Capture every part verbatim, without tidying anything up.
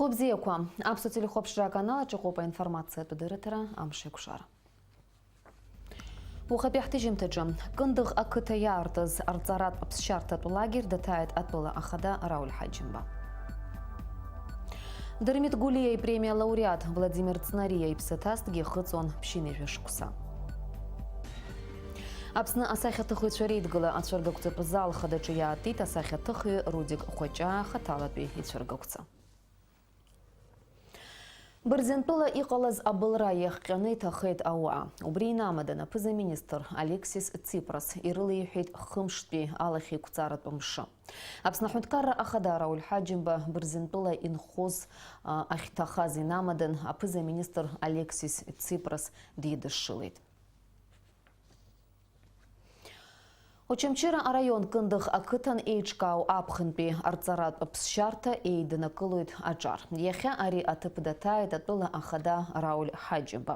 Убзиақәа, аԥсуа телехәаԥшра аканал аҿы иҟоуп аинформациатә дырраҭара Амшеикәшара. Уахатәи ҳҭыжьымҭаҿы, Кындыӷ ақыҭа иаартыз арҵаратә ԥсшьарҭатә лагер даҭааит атәыла ахада Рауль Ҳаџьымба. Дырмит Гәлиа ипремиа лауреат Владимир Ҵнариа иԥсы ҭазҭгьы ихыҵуан ԥшьынҩажәа шықәса. Аԥсны асахьаҭыхҩцәа реидгыла ацәыргақәҵатә зал хадаҿы иаатит асахьаҭыхҩы Рудик Хәаҷаа хаҭалатәи ицәыргақәҵа. Бырзентәыла иҟалаз абылра иахҟьаны иҭахеит ауаа. Убри инамадан аԥыза-министр Алексис Ципрос ирылеиҳәеит хымштәи алахьеиқәҵаратә мшы. Аԥсны аҳәынҭқарра ахада Рауль Ҳаџьымба Бырзентәыла инхоз, а, ахьҭахаз инамадан аԥыза-министр Алексис Ципрос дидышшылеит. Очамчыра араион Кындыӷ ақыҭан еиҿкаау аԥхынтәи арҵаратә ԥсшьарҭа еиднакылоит аҿар. Иахьа ари аҭыԥ даҭааит атәыла ахада Рауль Ҳаџьымба.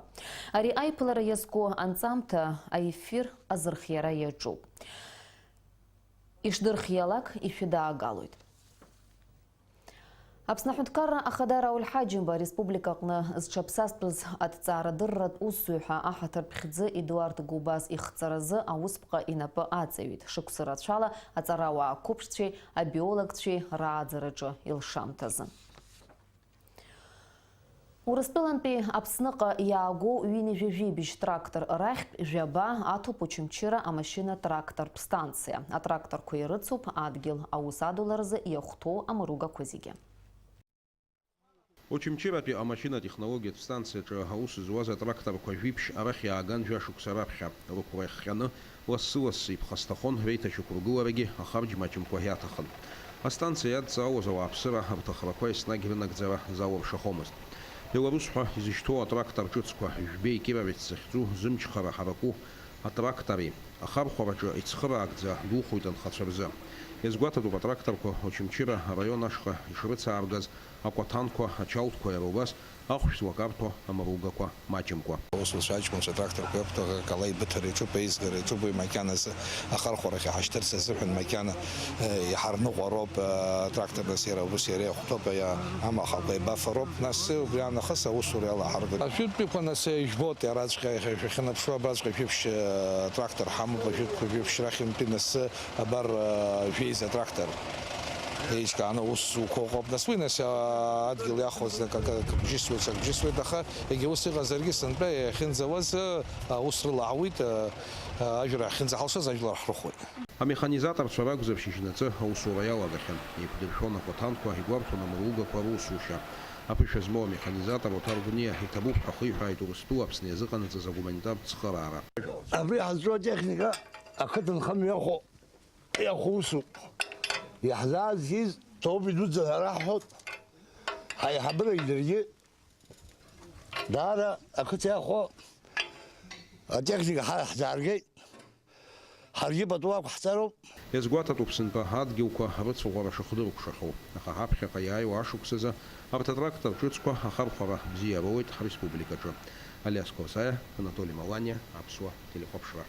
Ари аиԥылара иазку анҵамҭа аефир азырхиара иаҿуп. Ишдырхиалак ишәыдаагалоит. Аԥсны аҳәынҭқарра ахада Рауль Ҳаџьымба ареспублика аҟны зҽаԥсазтәыз аҭҵаарадырратә усзуҩҳәа аҳаҭыртә хьӡы Едуард Губаз ихҵаразы аусԥҟа инапы аҵаҩит, шықәса рацәала аҵарауаа қәыԥшцәеи абиологцәеи рааӡараҿы илшамҭазы. Урыстәылантәи Аԥсныҟа иаагоу ҩынҩажәи жәибжь трактор рахьтә жәаба аҭоуп Очамчыра амашьына-трактортә станциа. Атракторқәа ирыцуп адгьыл аус адуларазы иахәҭоу амаругақәа зегьы. Очамчыратәи амашьынатә технологиатә станциаҿы аус зуаз атракторқәа жәиԥшь арахь иааган жәашықәса раԥхьа. Рықәра иахҟьаны, лассы-лассы иԥхасҭахон, реиҭашьақәыргыларагьы ахарџь маҷымкәа иаҭахын. Астанциа иадҵаауаз ауааԥсыра рҭахрақәа еснагь рынагӡара залыршахомызт. Беларус ҳәа изышьҭоу атрактор ҿыцқәа, жәбеи кировец захьӡу, зымчхара ҳараку атрактори ахархәараҿы ицхыраагӡа духоит анхацәа рзы. Иазгәаҭатәуп атракторқәа Очамчыра араион ашҟа ишрыцааргаз акәаҭанқәа, ачалтқәа, иара убас ахәшә злакарҭәо амаругақәа маҷымкәа. Аусуцәа аҷкәынцәа атракторқәа иақәтәоу акала ибыҭара иҿуп, еизгара иҿуп, уи макьаназы ахархәарахь иҳашьҭырц азыҳәан макьана, э, иҳарныҟәароуп, э, атракторныс иара ус иара иахәҭоуп, иа-, амахақәа еибафароуп, нас убри аанахыс аусура иалаҳаргоит. Ажәытәтәиқәа нас ижәбоит, иараҵәҟьа иахьа шәахьынаԥшуа абраҵәҟьа жәиԥшь, э, трактор ҳамоуп, ажәытәқәа жәиԥшь рахьынтәи нас абар, э, жәеиза трактор. Еиҿкааны аус зуқәа ыҟоуп. Нас уи, нас, а, адгьыл иахәоз, акы, акы, акы бжьысуеит, ак бжьысуеит, аха егьа ус иҟазаргьы сынтәа иахьынӡауаз, а, аус рылаҳауеит, а, а, ажәра ахьынӡаҳалшаз ажәлар ҳрыхәоит. Амеханизаторцәа ракәзар шьыжьнаҵы аусура иалагахьан. Еиқәдыршәон акәаҭанқәа, игәарҭон амаругақәа русушьа. Аԥышәа змоу амеханизатор Оҭар Гәниа иҭабуп ҳәа ахиҳәааит Урыстәыла Аԥсны иазыҟанаҵаз агуманитартә цхыраара. Абри ҳазҿу атехника ақыҭанхамҩа иахәо иахәо усуп. Иаҳзаазгаз ҭоуп идуӡӡан ҳәа раҳҳәоит. Ҳаиҳабыра идаргьы даара ақыҭа иахәо атехника ҳа-, ҳзааргеит. Ҳаргьы пату ақәҳҵароуп. Иазгәаҭатәуп сынтәа адгьылқәа рыцәаӷәара шыхдыркәшахьоу. Аха ҳаԥхьаҟа иааиуа ашықәсазы арҭ атрактор ҿыцқәа ахархәара бзиа роуеит ҳреспубликаҿы. Алиас Косаиа, Анатоли Маланиа, Аԥсуа телехәаԥшра.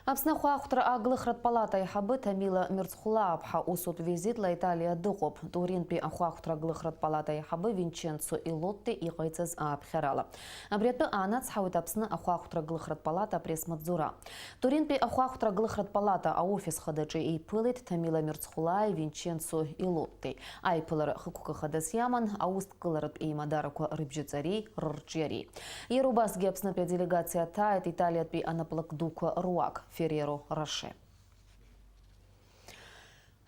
Аԥсны ахәаахәҭра аглыхратә палата аиҳабы Ҭамила Мирцхәлааԥҳа усутә визитла Италиа дыҟоуп, Туринтәи ахәаахәҭра аглыхратә палата аиҳабы Винченцо Илотти иҟаиҵаз ааԥхьарала. Абри атәы аанацҳауеит Аԥсны ахәаахәҭра аглыхратә палата апресс-маҵзура. Туринтәи ахәаахәҭра аглыхратә палата аофис хадаҿы еиԥылеит Ҭамила Мирцхәлааи Винченцо Илотти. Аиԥылара хықәкы хадас иаман аусҭкыларатә еимадарақәа рыбжьаҵареи рырҿиареи. Иара убасгьы Аԥснытәи аделегациа ҭааит Италиатәи анаплак дуқәа руак, Ферреро Роше.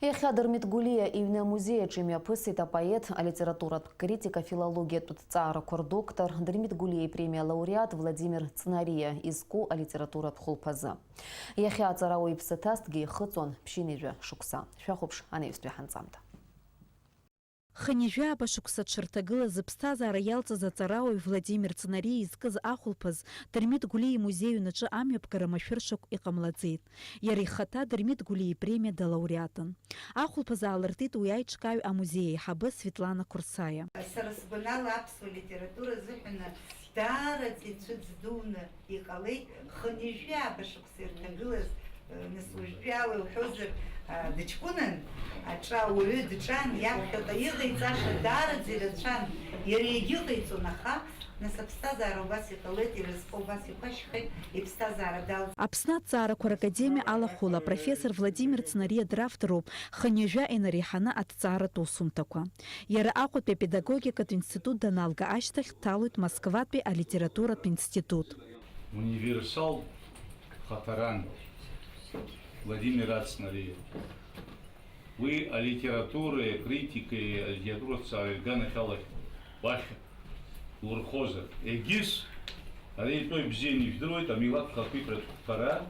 Иахьа Дырмит Гәлиа иҩны амузеи аҿы имҩаԥысит апоет, алитературатә критик, афилологиатә ҭҵаарақәа рдоктор, Дырмит Гәлиа ипремиа лауреат Владимир Ҵнариа изку алитературатә хәылԥазы. Иахьа аҵарауаҩ иԥсы ҭазҭгьы ихыҵуан ԥшьынҩажәа шықәса. Шәахәаԥш анаҩстәи ҳанҵамҭа. Хынҩажәи жәаба шықәса аҽырҭагыла зыԥсҭазаара иалҵыз аҵарауаҩ Владимир Ҵнариа изкыз ахәылԥаз Дырмит Гәлиа имузеи аҩнаҿы амҩаԥгара машәыршақә иҟамлаӡеит. Иара ихаҭа Дырмит Гәлиа ипремиа далауреатын. Ахәылԥаз аалыртит уи аиҿкааҩ, амузеи аиҳабы Светлана Қәырсаиа. Сара сгәанала, аԥсуа литература азыҳәан даараӡа ицәыӡ дуны иҟалеит хынҩажәи жәаба шықәса ирҭагылаз Нас уажәтәи ала иуҳәозар, а, дыҷкәынан, аҿа ауаҩы дҿан, иаԥхьаҟа иҟаиҵаша даараӡа ирацәан, иара иагьыҟаиҵон, аха, нас аԥсҭазаара убас иҟалеит, иразҟы убас иқәашьхеит, иԥсҭазаара далҵ- Аԥсны аҭҵаарақәа ракадемиа алахәыла апрофессор Владимир Цнариа дравторуп хынҩажәа инареиҳаны аҭҵааратә усумҭақәа. Иара Аҟәатәи апедагогикатә институт даналга ашьҭахь дҭалоит Москватәи алитературатә институт. Универсалтә хаҭаран Владимир Ацнариа. Уи алитературеи акритикеи алитератураҭҵаареи рганахьала уахь лурхозар, егьыс, ари итәоу ибзианы ижәдыруеит, амилаҭ хақәиҭратә қәԥара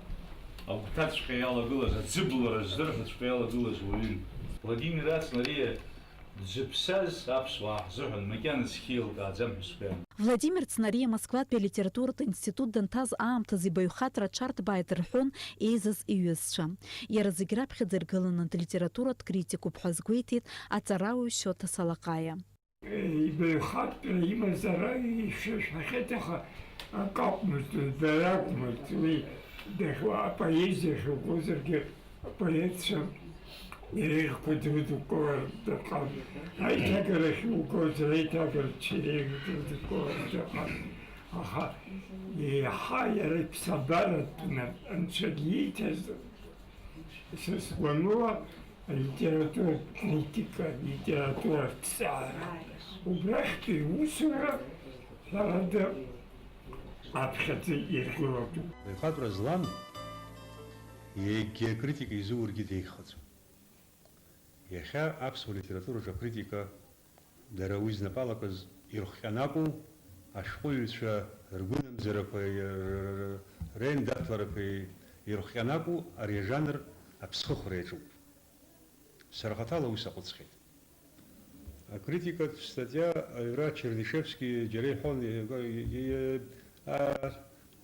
агәҭаҵәҟьа иалагылаз, аӡыблара здырҳәаҵәҟьа иалагылаз уаҩын. Владимир Ацнариа дзыԥсаз аԥсуаа ҳзыҳәан макьана зхы еилкааӡам ҳәа сгәы иаанагоит. Владимир Цнариа Москватәи алитературатә институт данҭаз аамҭазы ибаҩхатәра аҽарҭбааит рҳәон еизаз иҩызцәа. Иара зегь раԥхьаӡа иргыланы литературатә критикуп ҳәа азгәеиҭеит аҵарауаҩ Шьоҭа Салаҟаиа. Ибаҩхатәра имазар ишәашәахьеит, аха акы акәмызт, дара акәмызт, уи дахьуа-, апоезиа ахьугозаргьы, апоетцәа иреиӷьқәа дрыдукылар дыҟан, аиҭагарахь иугозар, аиҭагарцәа иреиӷьқәа дрыдукылар дыҟан. Аха еиҳа иара иԥсабаратәны анцәа дииҭаз, са сгәаныла, алитературатә критика, алитературатә ҭҵаара, убрахьтәи иусура, ҳәарада, аԥхьаӡа иргылатәуп. Аихатәра злам, егьи акритика изуургьы деиӷьхаӡом. Иахьа аԥсуа литератураҿы акритика дара уи знапы алакыз ирхҟьаны акәу, ашәҟәыҩҩцәа ргәынамӡарақәеи р-, р-, р-, реиндаҭларақәеи ирхҟьаны акәу, ари ажанр аԥсхыхәра иаҿуп. Сара хаҭала уи саҟәыҵхьеит. Акритикатә статиа аҩра Чернышевски џьара иҳәон, и-, и-, и-, а-,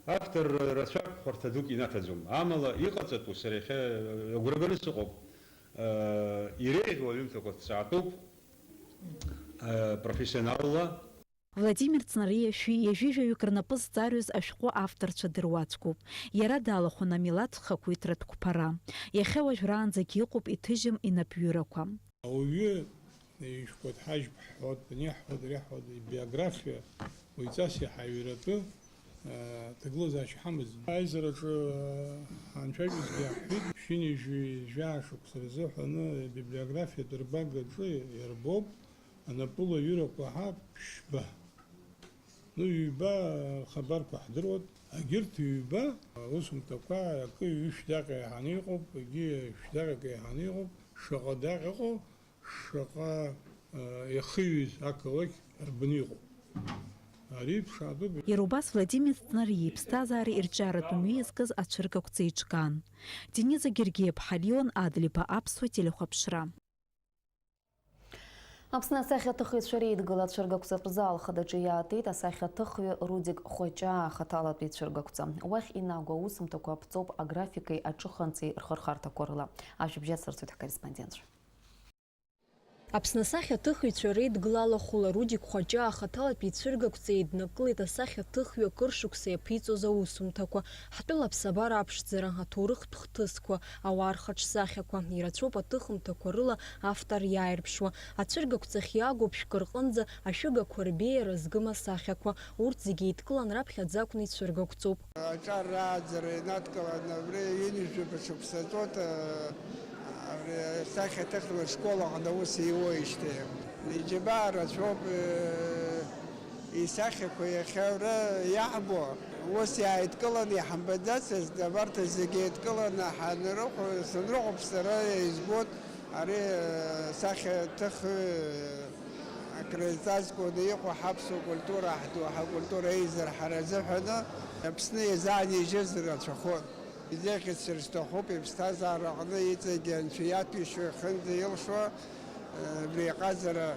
автор рацәак хәарҭа дук инаҭаӡом. Амала иҟаҵатәу сара иахьа агәра ганы сыҟоуп. Иреиӷьу аҩымҭақәа ҭҵаатәуп, профессионалла. Владимир Цнариа шәи ҩажәи жәаҩык рнапы зҵарҩыз ашәҟәы авторцәа дыруаӡәкуп. Иара далахәын амилаҭ хақәиҭратә қәԥара. Иахьа уажәраанӡагьы иҟоуп иҭыжьым инапҩырақәа. Ауаҩы ишәҟәы дҳажьп ҳҳәот, аниаҳҳәот, ари ҳҳәот, ибиографиа уаҩҵас иаҳаҩратәы, ҭагылазаашьа ҳамаӡам. Аизараҿы ҳанцәажәозгьы иаҳҳәеит, шәи ҩажәи жәаа шықәса рзыҳәаны абиблиографиатә рбагаҿы иарбоуп анапылаҩырақәа ҳа ԥшьба. Ну, ҩба рхабарқәа ҳдыруан. Егьырҭ ҩба аусумҭақәа акы ҩышә-даҟьа иаҳаны иҟоуп, егьи шә-даҟьак иаҳаны иҟоуп, шаҟа даҟьа ыҟоу, шаҟа, э, иахыҩыз ақалақь рбаны иҟоуп. Ари ԥшаатәуп. Иара убас Владимир Ҵнариа иԥсҭазаара ирҿиаратә мҩа иазкыз ацәыргақәҵа еиҿкаан. Дениза Гергиа-ԥҳа, Леон Адлеиба, Аԥсуа телехәаԥшра. Аԥсны асахьаҭыхыҩцәа реидгыла ацәыргақәҵатә зал хадаҿы иаатит асахьаҭыхҩы Рудик Хәаҷаа ахаҭалатәи ицәыргақәҵа. Уахь инагоу аусумҭақәа аԥҵоуп аграфикеи аҿыханҵеи рхырхарҭақәа рыла. Ажәабжь ацырҵоит ҳкорреспондентцәа. Аԥсны асахьаҭыхыҩцәа реидгыла алахәыла Рудик Хәаҷаа ахаҭалатәи ицәыргақәҵа еиднакылеит асахьаҭыхҩы акыр шықәса иаԥиҵоз аусумҭақәа, ҳтәыла аԥсабара аԥшӡара, аҭоурыхтә хҭысқәа, ауаа рхаҿсахьақәа, ирацәоуп аҭыхымҭақәа рыла автор иааирԥшуа. Ацәыргақәҵахь иаагоуп шәкы рҟынӡа ашәыгақәа рбеиара згым асахьақәа. Урҭ зегьы еидкылан раԥхьаӡа акәны ицәыргақәҵоуп. Аҿар рааӡара инадкыланы абри ҩынҩажәаба шықәса ҵуеит, абри асахьаҭыхратә школ аҟны аус иуеижьҭеи. Иџьабаа рацәоуп, исахьақәа иахьа ура иаҳбо, ус иааидкыланы иҳамбаӡацызт, абарҭ зегьы еидкыланы ҳанрыхә-, санрыхәаԥш сара избоит, ари, сахьаҭыхҩы акрызҵазкуаны иҟоу ҳаԥсуа культура, ҳдоуҳа культура еизырҳара азыҳәаны Аԥсны иазаанижьыз рацәахоит. Изеиӷьасшьар сҭахуп иԥсҭазаара аҟны иҵегьы Анцәа иаҭәеишьо ихынӡа илшо, абри иҟазара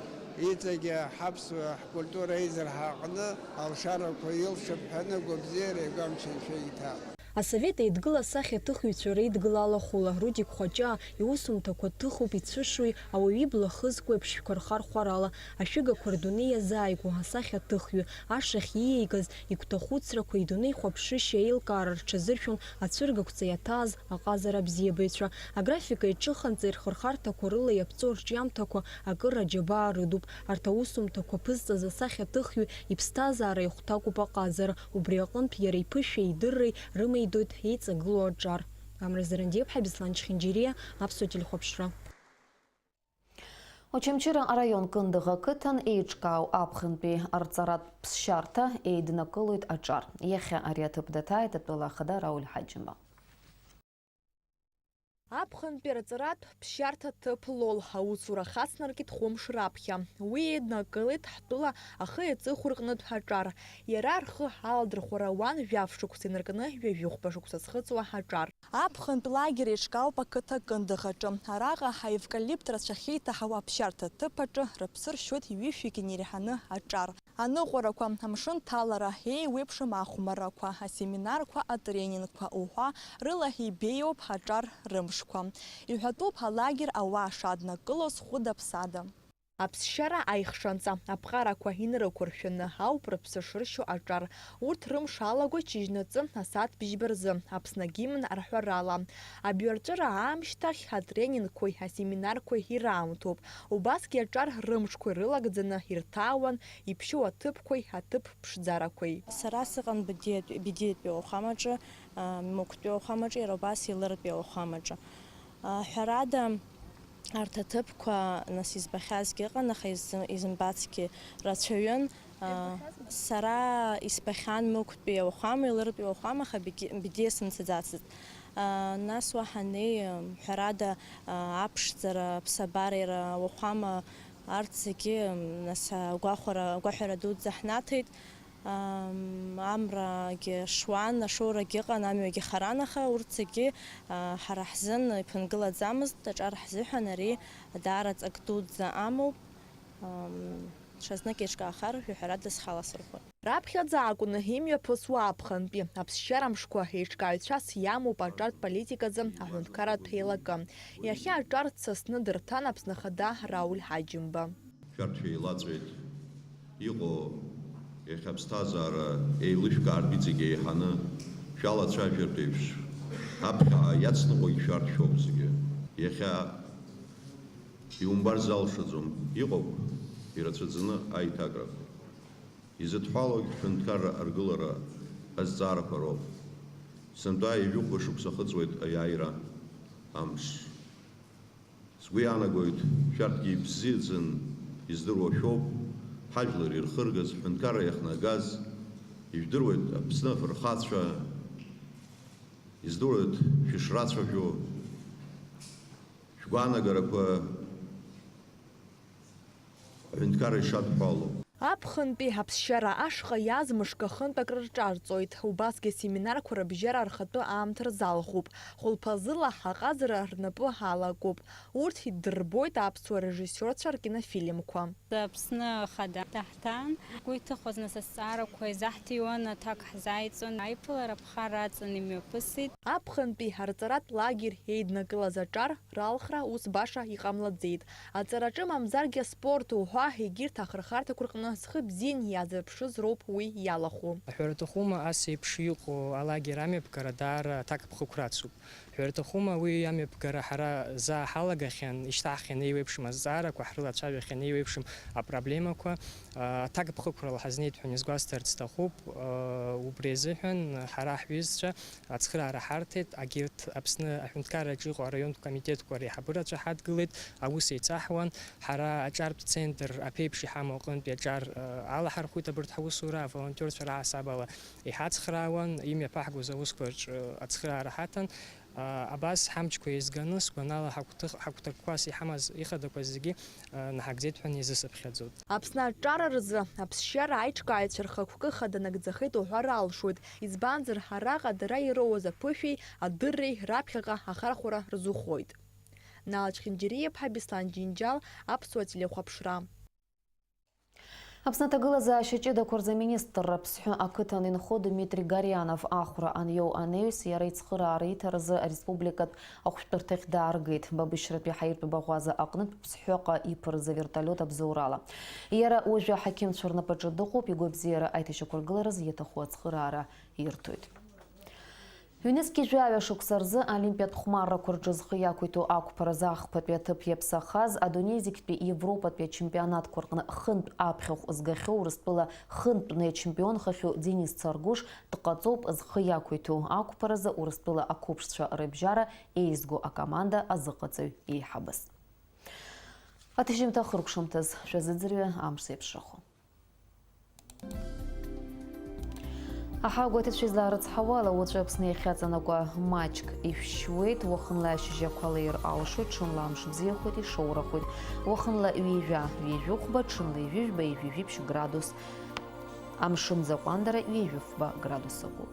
иҵегьы ҳаԥсуа ҳкультура еизырҳа аҟны алшарақәа илшап ҳәа ныгәабзиара игәамч Анцәа иҭа. Асовет Еидгыла асахьаҭыхҩцәа реидгыла алахәыла, Рудик Хәаҷаа иусумҭақәа ҭыхуп ицәышуи ауаҩы ибла хызкуеи аԥшшәқәа рхархәарала, ашәыгақәа рдунеи иазааигәоу асахьаҭыхҩы, ашахь ииеигаз, игәҭахәыцрақәа, идунеихәаԥшышьа, еилкаара рҽазыршәон ацәыргақәҵа иаҭааз аҟазара абзиабаҩцәа. Аграфика иҿыханҵа ирхырхарҭақәа рыла иаԥҵоу арҿиамҭақәа акыр аџьабаа рыдуп. Арҭ аусумҭақәа ԥызҵаз асахьаҭыхҩы иԥсҭазаара ихәҭакуп аҟазара. Убри аҟынтә иара иԥышәеи идырреи рымеидоит еиҵагылоу аҿар. Амра Зарандиаԥҳа, Беслан Чхинџьириа, Аԥсуа телехәаԥшра. Очамчыра араион Кындыӷ ақыҭан еиҿкаау аԥхынтәи арҵаратә ԥсшьарҭа еиднакылоит аҿар. Иахьа ари аҭыԥ даҭааит атәыла ахада Рауль Ҳаџьымба. Аԥхынтәи арҵаратә ԥсшьарҭа ҭыԥ Лол аусура хацнаркит хәымш раԥхьа. Уи еиднакылеит ҳтәыла ахи аҵыхәеи рҟнытә аҿар. Иара рхы аладырхәра ауан жәаф шықәса инаркны ҩажәихәба шықәса зхыҵуа аҿар. Аԥхынтә лагер еиҿкаауп ақыҭа Кындыӷ аҿы. Араҟа аевкалипт рацәа ахьеиҭаҳау аԥсшьарҭа ҭыԥ аҿы рыԥсы ршьоит ҩышәҩык инеирҳаны аҿар. Аныҟәарақәа, амшын ҭалара, еиуеиԥшым ахәмаррақәа, асеминарқәа, атренингқәа уҳәа рыла ибеиоуп аҿар рымшқәа. Иҳәатәуп алагер ауаа шаднакылоз хәыда-ԥсада. Аԥсшьара аихшанҵа аԥҟарақәа инарықәыршәаны ауп рыԥсы шыршьо аҿар. Урҭ рымш алагоит шьыжьнаҵы асааҭ бжьба рзы, Аԥсны агимн арҳәарала. Абҩарҵәыра аамышьҭахь атренингқәеи асеминарқәеи ираамҭоуп. Убасгьы аҿар рымшқәа ирылагӡаны ирҭаауан иԥшьоу аҭыԥқәеи аҭыԥ ԥшӡарақәеи. Сара сыҟан Бедиатәи, Бедиатәи ауахәамаҿы, а, Мықәтәи ауахәамаҿы, иара убас Елыртәи ауахәамаҿы. А, ҳәарада, арҭ аҭыԥқәа, нас, избахьазгьы ыҟан, аха изы-, изымбацгьы рацәаҩын. А, сара избахьан Мықәтәи ауахәама, Елыртәи ауахәама, аха Беги-, Бедиа сымцаӡацызт. А, нас уа ҳаннеи, ҳәарада, а, аԥшӡара, аԥсабара, иара ауахәама, арҭ зегьы, нас, агәахәара, агәаҳәара дуӡӡа ҳнаҭеит. Ам, амрагьы шуан, ашоурагьы ыҟан, амҩагьы харан, аха урҭ зегьы, а, ҳара ҳзын иԥынгылаӡамызт, аҿар ҳзыҳәан ари даара ҵак дуӡӡа амоуп. Ам, ҽазнык еиҿкаахар, ҳәарада, схала сырхәон. Раԥхьаӡа акәны имҩаԥысуа аԥхынтәи аԥсшьара мшқәа еиҿкааҩцәас иамоуп аҿартә политиказы аҳәынҭқарратә еилакы. Иахьа аҿар дсасны дырҭан Аԥсны Ахада Рауль Ҳаџьымба. Шәарҭ шәеилаҵәеит, иҟоу иахьа аԥсҭазаара еилышәкаартә иҵегь еиҳаны шәалацәажәартә еиԥш, аԥхьаҟа иацныҟәоит шәарҭ шәоуп зегьы. Иахьа иумбар залшаӡом, иҟоуп ирацәаӡаны аиҭакрақәа. Изыдҳәалоугь ҳҳәынҭқарра аргылара азҵаарақәа роуп. Сынтәа ҩажәихәба шықәса ахыҵуеит аиааира амш. Сгәы иаанагоит, шәарҭгьы ибзиаӡаны издыруа шәоуп, ҳажәлар ирхыргаз, ҳҳәынҭқарра иахнагаз, ижәдыруеит Аԥсны афырхацәа, издыруеит шәышрацәажәо, шәгәаанагарақәа аҳәынҭқарра ишадҳәало. Аԥхынтәи аԥсшьара ашҟа иааз мышк ахынтә акрырҿарҵоит. Убасгьы асеминарқәа рыбжьара рхатәы аамҭа рзалхуп. Хәылԥазыла аҟазара рнапы алакуп. Урҭ иддырбоит аԥсуа режиссиорцәа ркинофильмқәа. Аԥсны Ахада даҳҭан. Ҳгәы иҭыхоз, нас, азҵаарақәа изаҳҭиуан, аҭак ҳзааиҵон. Аиԥылара аԥхара аҵан имҩаԥысит. Аԥхынтәи арҵаратә лагер еиднакылаз аҿар ралхра ус баша иҟамлаӡеит. Аҵараҿы мамзаргьы аспорт уҳәа, егьырҭ ахырхарҭақәа рҟны зхы бзианы иазырԥшыз роуп уи иалахәу. Аҳәара аҭахума, ас еиԥш иҟоу алагер амҩаԥгара даара аҭакԥхықәра ацуп. Аҳәара аҭахума, уи амҩаԥгара ҳара заа ҳалагахьан, ишьҭаҳхьан еиуеиԥшым азҵаарақәа, ҳрылацәажәахьан еиуеиԥшым апроблемақәа. А, аҭакԥхықәрала ҳазнеит ҳәа изгәасҭарц сҭахуп. А, убри азыҳәан ҳара ҳҩызцәа ацхыраара ҳарҭеит, агьырҭ Аԥсны аҳәынҭқарраҿы иҟоу араионтә комитетқәа реиҳабырацәа ҳадгылеит, аус еицаҳуан. Ҳара аҿартә центр аԥеиԥш иҳамоу аҟынтәи аҿар, а, алаҳархәит абарҭ ҳаусура, аволонтиорцәа раҳасабала иҳацхраауан, имҩаԥаҳгоз аусқәаҿ, а, ацхыраара ҳаҭан. А, абас ҳамчқәа еизганы, сгәанала, ҳагәҭых-, ҳагәҭакқәас иҳамаз ихадақәа зегьы, а, наҳагӡеит ҳәа изысыԥхьаӡоит. Аԥсны аҿар рзы аԥсшьара аиҿкааҩцәа рхықәкы хада нагӡахеит уҳәар алшоит, избанзар, араҟа дара ироуаз аԥышәеи адырреи раԥхьаҟа ахархәара рзухоит. Нала Чхинџьириаԥҳа, Беслан Џьынџьал, Аԥсуа телехәаԥшра. Аԥсны аҭагылазаашьа ҷыдақәа рзы аминистрра Аԥсҳәы ақыҭан инхо Дмитри Гарианов ахәра аниоу анаҩс, иара ицхыраара иҭаразы ареспубликатә ахәшәтәырҭахь дааргеит. Бабышьратәи ҳаиртә баӷәаза аҟнытә Ԥсҳәаҟа иԥырыз авертолиот абзоурала. Иара уажәы аҳақьымцәа рнапаҿы дыҟоуп, игәабзиара аиҭашьақәыргылараз иаҭаху ацхыраара ирҭоит. Ҩнызқьи жәаҩа шықәса рзы Олимпиатә хәмаррақәа рҿы зхы иақәиҭу ақәԥаразы ахԥатәи аҭыԥ иаԥсахаз, адунеи зегьтәи Европатәи ачемпионатқәа рҟны хынтә аԥхьахә згахьоу Урыстәыла хынтә дунеи ачемпион хыхьу Денис Царгәыш дҟаҵоуп зхы иақәиҭу. Ақәԥаразы Урыстәыла ақәыԥшцәа рыбжьара еизго акоманда азыҟаҵаҩ еиҳабыс. Аҭыжьымҭа хыркәшамҭаз шәазыӡырҩы амш зеиԥшрахо. Аҳауагәаҭацәа излаарыцҳауа ала, уаҵәы Аԥсны иахьаҵанакуа маҷк ишәшьуеит, уахынла ашьыжьақәа леир алшоит, ҽынла амш бзиахоит, ишоурахоит. Уахынла ҩажәа, ҩажәихәба, ҽынла ҩажәижәба, ҩажәижәиԥшь градус. Амшын заҟәандара ҩажәихәба градус акәуп.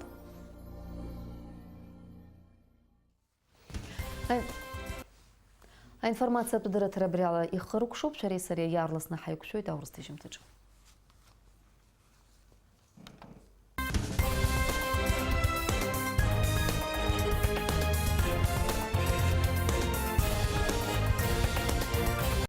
Аин-, аинформациатә дырраҭара абриала ихыркәшоуп, шәареи сареи иаарласны ҳаиқәшәоит аурыс ҭыжьымҭаҿы.